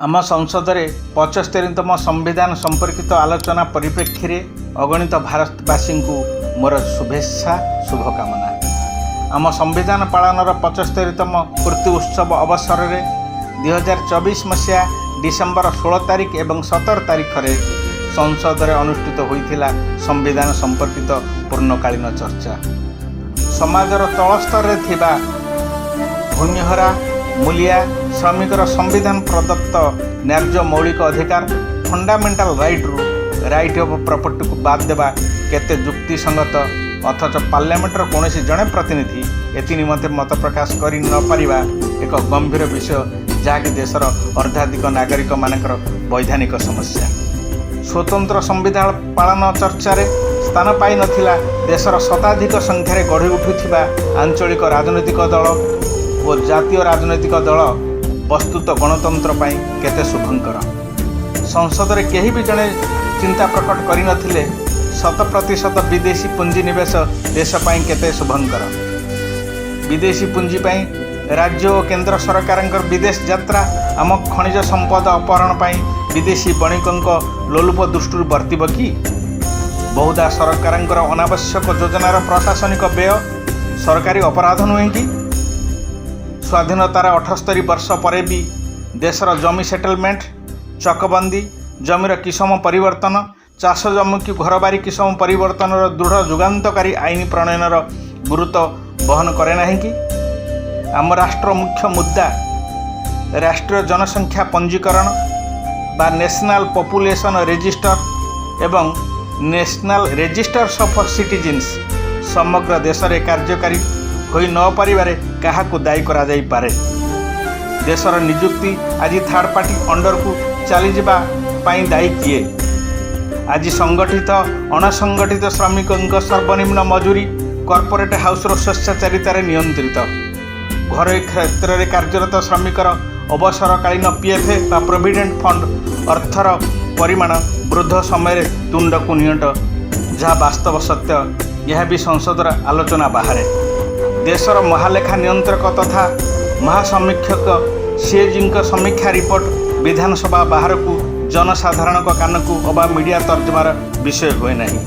ଆମ ସଂସଦରେ 75ତମ ସମ୍ବିଧାନ ସମ୍ପର୍କିତ ଆଲୋଚନା ପରିପ୍ରେକ୍ଷୀରେ ଅଗଣିତ ଭାରତବାସୀଙ୍କୁ ମୋର ଶୁଭେଚ୍ଛା, ଶୁଭକାମନା। ଆମ ସମ୍ବିଧାନ ପାଳନର 75ତମ ପୂର୍ତ୍ତି ଉତ୍ସବ ଅବସରରେ 2024 ମସିହା ଡିସେମ୍ବର 16 ତାରିଖ ଏବଂ 17 ତାରିଖରେ ସଂସଦରେ ଅନୁଷ୍ଠିତ ହୋଇଥିଲା ସମ୍ବିଧାନ ସମ୍ପର୍କିତ ପୂର୍ଣ୍ଣକାଳୀନ ଚର୍ଚ୍ଚା। ସମାଜର ତଳ ସ୍ତରରେ ଥିବା ଭୂମିହରା, ମୂଲିଆ, ଶ୍ରମିକର ସମ୍ବିଧାନ ପ୍ରଦତ୍ତ ନ୍ୟାଯ୍ୟ ମୌଳିକ ଅଧିକାର, ଫଣ୍ଡାମେଣ୍ଟାଲ ରାଇଟ୍ରୁ ରାଇଟ୍ ଅଫ୍ ପ୍ରପର୍ଟିକୁ ବାଦ୍ ଦେବା କେତେ ଯୁକ୍ତିସଙ୍ଗତ, ଅଥଚ ପାର୍ଲାମେଣ୍ଟର କୌଣସି ଜଣେ ପ୍ରତିନିଧି ଏଥି ନିମନ୍ତେ ମତ ପ୍ରକାଶ କରି ନପାରିବା ଏକ ଗମ୍ଭୀର ବିଷୟ, ଯାହାକି ଦେଶର ଅର୍ଦ୍ଧାଧିକ ନାଗରିକମାନଙ୍କର ବୈଧାନିକ ସମସ୍ୟା। ସ୍ୱତନ୍ତ୍ର ସମ୍ବିଧାନ ପାଳନ ଚର୍ଚ୍ଚାରେ ସ୍ଥାନ ପାଇନଥିଲା ଦେଶର ଶତାଧିକ ସଂଖ୍ୟାରେ ଗଢ଼ି ଉଠୁଥିବା ଆଞ୍ଚଳିକ ରାଜନୈତିକ ଦଳ ଓ ଜାତୀୟ ରାଜନୈତିକ ଦଳ ବସ୍ତୁତଃ ଗଣତନ୍ତ୍ର ପାଇଁ କେତେ ଶୁଭଙ୍କର। ସଂସଦରେ କେହି ବି ଜଣେ ଚିନ୍ତା ପ୍ରକଟ କରିନଥିଲେ, 100% ବିଦେଶୀ ପୁଞ୍ଜିନିବେଶ ଦେଶ ପାଇଁ କେତେ ଶୁଭଙ୍କର। ବିଦେଶୀ ପୁଞ୍ଜି ପାଇଁ ରାଜ୍ୟ ଓ କେନ୍ଦ୍ର ସରକାରଙ୍କର ବିଦେଶ ଯାତ୍ରା ଆମ ଖଣିଜ ସମ୍ପଦ ଅପହରଣ ପାଇଁ ବିଦେଶୀ ବଣିକଙ୍କ ଲୋଲୁପ ଦୃଷ୍ଟିରୁ ବର୍ତ୍ତିବ କି? ବହୁଧା ସରକାରଙ୍କର ଅନାବଶ୍ୟକ ଯୋଜନାର ପ୍ରଶାସନିକ ବ୍ୟୟ ସରକାରୀ ଅପରାଧ ନୁହେଁ କି? ସ୍ୱାଧୀନତାର 78 ବର୍ଷ ପରେ ବି ଦେଶର ଜମି ସେଟଲମେଣ୍ଟ, ଚକବନ୍ଦୀ, ଜମିର କିସମ ପରିବର୍ତ୍ତନ, ଚାଷ ଜମିକୁ ଘରବାରି କିସମ ପରିବର୍ତ୍ତନର ଦୃଢ଼ ଯୁଗାନ୍ତକାରୀ ଆଇନ ପ୍ରଣୟନର ଗୁରୁତ୍ୱ ବହନ କରେ ନାହିଁ କି? ଆମ ରାଷ୍ଟ୍ର ମୁଖ୍ୟ ମୁଦ୍ଦା ରାଷ୍ଟ୍ରୀୟ ଜନସଂଖ୍ୟା ପଞ୍ଜୀକରଣ ବା ନ୍ୟାସନାଲ୍ ପପୁଲେସନ୍ ରେଜିଷ୍ଟର ଏବଂ ନ୍ୟାସନାଲ୍ ରେଜିଷ୍ଟର୍ସ ଅଫ୍ ସିଟିଜିନ୍ସ ସମଗ୍ର ଦେଶରେ କାର୍ଯ୍ୟକାରୀ ହୋଇ ନପାରିବାରେ କାହାକୁ ଦାୟୀ କରାଯାଇପାରେ? ଦେଶର ନିଯୁକ୍ତି ଆଜି ଥାର୍ଡ଼ ପାର୍ଟି ଅଣ୍ଡରକୁ ଚାଲିଯିବା ପାଇଁ ଦାୟୀ କିଏ? ଆଜି ସଂଗଠିତ, ଅଣସଂଗଠିତ ଶ୍ରମିକଙ୍କ ସର୍ବନିମ୍ନ ମଜୁରୀ କର୍ପୋରେଟ୍ ହାଉସର ସ୍ବେଚ୍ଛାଚାରିତାରେ ନିୟନ୍ତ୍ରିତ। ଘରୋଇ କ୍ଷେତ୍ରରେ କାର୍ଯ୍ୟରତ ଶ୍ରମିକର ଅବସରକାଳୀନ ପିଏଫ୍ ବା ପ୍ରୋଭିଡେଣ୍ଟ ଫଣ୍ଡ ଅର୍ଥର ପରିମାଣ ବୃଦ୍ଧ ସମୟରେ ତୁଣ୍ଡକୁ ନିଅଣ୍ଟ, ଯାହା ବାସ୍ତବ ସତ୍ୟ। ଏହା ବି ସଂସଦର ଆଲୋଚନା ବାହାରେ। ଦେଶର ମହାଲେଖା ନିୟନ୍ତ୍ରକ ତଥା ମହାସମୀକ୍ଷକ ସିଏଜିଙ୍କ ସମୀକ୍ଷା ରିପୋର୍ଟ ବିଧାନସଭା ବାହାରକୁ ଜନସାଧାରଣଙ୍କ କାନକୁ ଅବା ମିଡ଼ିଆ ତର୍ଜମାର ବିଷୟ ହୁଏ ନାହିଁ।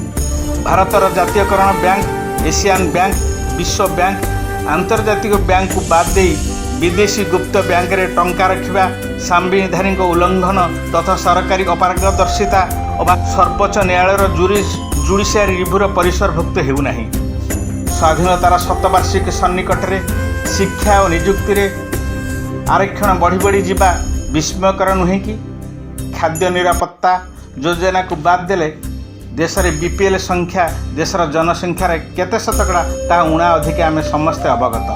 ଭାରତର ଜାତୀୟକରଣ ବ୍ୟାଙ୍କ, ଏସିଆନ୍ ବ୍ୟାଙ୍କ, ବିଶ୍ୱ ବ୍ୟାଙ୍କ, ଆନ୍ତର୍ଜାତିକ ବ୍ୟାଙ୍କକୁ ବାଦ୍ ଦେଇ ବିଦେଶୀ ଗୁପ୍ତ ବ୍ୟାଙ୍କରେ ଟଙ୍କା ରଖିବା ସାମ୍ବିଧାନିକ ଉଲ୍ଲଂଘନ ତଥା ସରକାରୀ ଅପାରଗଦର୍ଶିତା ଅବା ସର୍ବୋଚ୍ଚ ନ୍ୟାୟାଳୟର ଜୁଡ଼ିସିଆରୀ ରିଭ୍ୟୁର ପରିସରଭୁକ୍ତ ହେଉନାହିଁ। ସ୍ୱାଧୀନତାର ଶତବାର୍ଷିକୀ ସନ୍ନିକଟରେ ଶିକ୍ଷା ଓ ନିଯୁକ୍ତିରେ ଆରକ୍ଷଣ ବଢ଼ି ବଢ଼ି ଯିବା ବିସ୍ମୟକର ନୁହେଁ କି? ଖାଦ୍ୟ ନିରାପତ୍ତା ଯୋଜନାକୁ ବାଦ୍ ଦେଲେ ଦେଶରେ ବିପିଏଲ୍ ସଂଖ୍ୟା ଦେଶର ଜନସଂଖ୍ୟାରେ କେତେ ଶତକଡ଼ା, ତାହା ଉଣା ଅଧିକା ଆମେ ସମସ୍ତେ ଅବଗତ।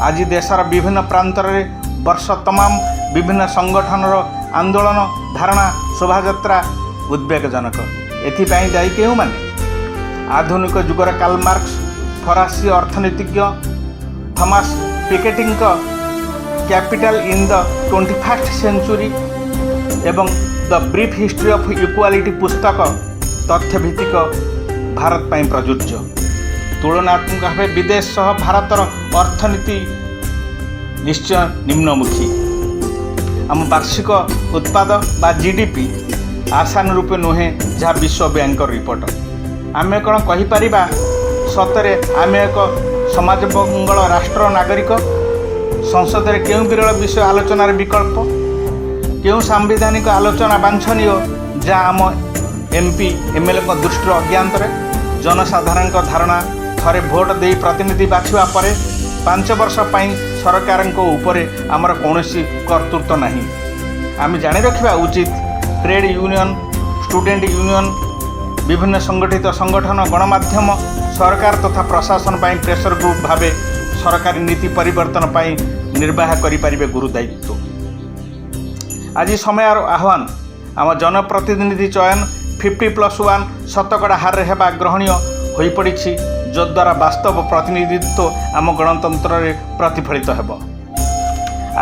ଆଜି ଦେଶର ବିଭିନ୍ନ ପ୍ରାନ୍ତରରେ ବର୍ଷ ତମାମ ବିଭିନ୍ନ ସଂଗଠନର ଆନ୍ଦୋଳନ, ଧାରଣା, ଶୋଭାଯାତ୍ରା ଉଦ୍ବେଗଜନକ। ଏଥିପାଇଁ ଦାୟୀ କେଉଁମାନେ? ଆଧୁନିକ ଯୁଗର କାର୍ଲ ମାର୍କସ, ଫରାସୀ ଅର୍ଥନୀତିଜ୍ଞ Thomas ପିକେଟିଙ୍କ Capital in the 21st Century ଏବଂ The Brief History of Equality ପୁସ୍ତକ ତଥ୍ୟଭିତ୍ତିକ ଭାରତ ପାଇଁ ପ୍ରଯୁଜ୍ୟ। ତୁଳନାତ୍ମକ ଭାବେ ବିଦେଶ ସହ ଭାରତର ଅର୍ଥନୀତି ନିଶ୍ଚୟ ନିମ୍ନମୁଖୀ। ଆମ ବାର୍ଷିକ ଉତ୍ପାଦ ବା ଜିଡିପି ଆଶାନୁରୂପ ନୁହେଁ, ଯାହା ବିଶ୍ୱ ବ୍ୟାଙ୍କର ରିପୋର୍ଟ। ଆମେ କ'ଣ କହିପାରିବା, ସତରେ ଆମେ ଏକ ସମାଜ ମଙ୍ଗଳ ରାଷ୍ଟ୍ର ନାଗରିକ? ସଂସଦରେ କେଉଁ ବିରଳ ବିଷୟ ଆଲୋଚନାର ବିକଳ୍ପ, କେଉଁ ସାମ୍ବିଧାନିକ ଆଲୋଚନା ବାଞ୍ଛନୀୟ, ଯାହା ଆମ ଏମ୍ପି, ଏମ୍ଏଲ୍ଏଙ୍କ ଦୃଷ୍ଟିରୁ ଅଜ୍ଞାତରେ? ଜନସାଧାରଣଙ୍କ ଧାରଣା, ଥରେ ଭୋଟ ଦେଇ ପ୍ରତିନିଧି ବାଛିବା ପରେ 5 ବର୍ଷ ପାଇଁ ସରକାରଙ୍କ ଉପରେ ଆମର କୌଣସି କର୍ତ୍ତୃତ୍ୱ ନାହିଁ। ଆମେ ଜାଣି ରଖିବା ଉଚିତ, ଟ୍ରେଡ୍ ୟୁନିୟନ, ଷ୍ଟୁଡେଣ୍ଟ ୟୁନିୟନ, ବିଭିନ୍ନ ସଂଗଠିତ ସଂଗଠନ, ଗଣମାଧ୍ୟମ ସରକାର ତଥା ପ୍ରଶାସନ ପାଇଁ ପ୍ରେସର ଗ୍ରୁପ୍ ଭାବେ ସରକାରୀ ନୀତି ପରିବର୍ତ୍ତନ ପାଇଁ ନିର୍ବାହ କରିପାରିବେ ଗୁରୁ ଦାୟିତ୍ୱ। ଆଜି ସମୟର ଆହ୍ୱାନ, ଆମ ଜନପ୍ରତିନିଧି ଚୟନ 50+1 ଶତକଡ଼ା ହାରରେ ହେବା ଗ୍ରହଣୀୟ ହୋଇପଡ଼ିଛି, ଯଦ୍ୱାରା ବାସ୍ତବ ପ୍ରତିନିଧିତ୍ୱ ଆମ ଗଣତନ୍ତ୍ରରେ ପ୍ରତିଫଳିତ ହେବ।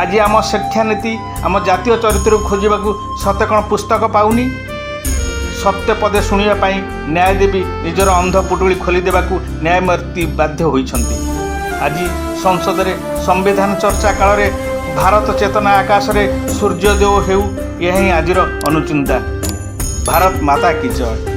ଆଜି ଆମ ଶିକ୍ଷାନୀତି ଆମ ଜାତୀୟ ଚରିତ୍ରକୁ ଖୋଜିବାକୁ ସତେ କ'ଣ ପୁସ୍ତକ ପାଉନି? ସତ୍ୟ ପଦେ ଶୁଣିବା ପାଇଁ ନ୍ୟାୟଦେବୀ ନିଜର ଅନ୍ଧ ପୁଟୁଳି ଖୋଲିଦେବାକୁ ନ୍ୟାୟମୂର୍ତ୍ତି ବାଧ୍ୟ ହୋଇଛନ୍ତି। ଆଜି ସଂସଦରେ ସମ୍ବିଧାନ ଚର୍ଚ୍ଚା କାଳରେ ଭାରତ ଚେତନା ଆକାଶରେ ସୂର୍ଯ୍ୟୋଦୟ ହେଉ, ଏହା ହିଁ ଆଜିର ଅନୁଚିନ୍ତା। ଭାରତ ମାତା କି ଜୟ।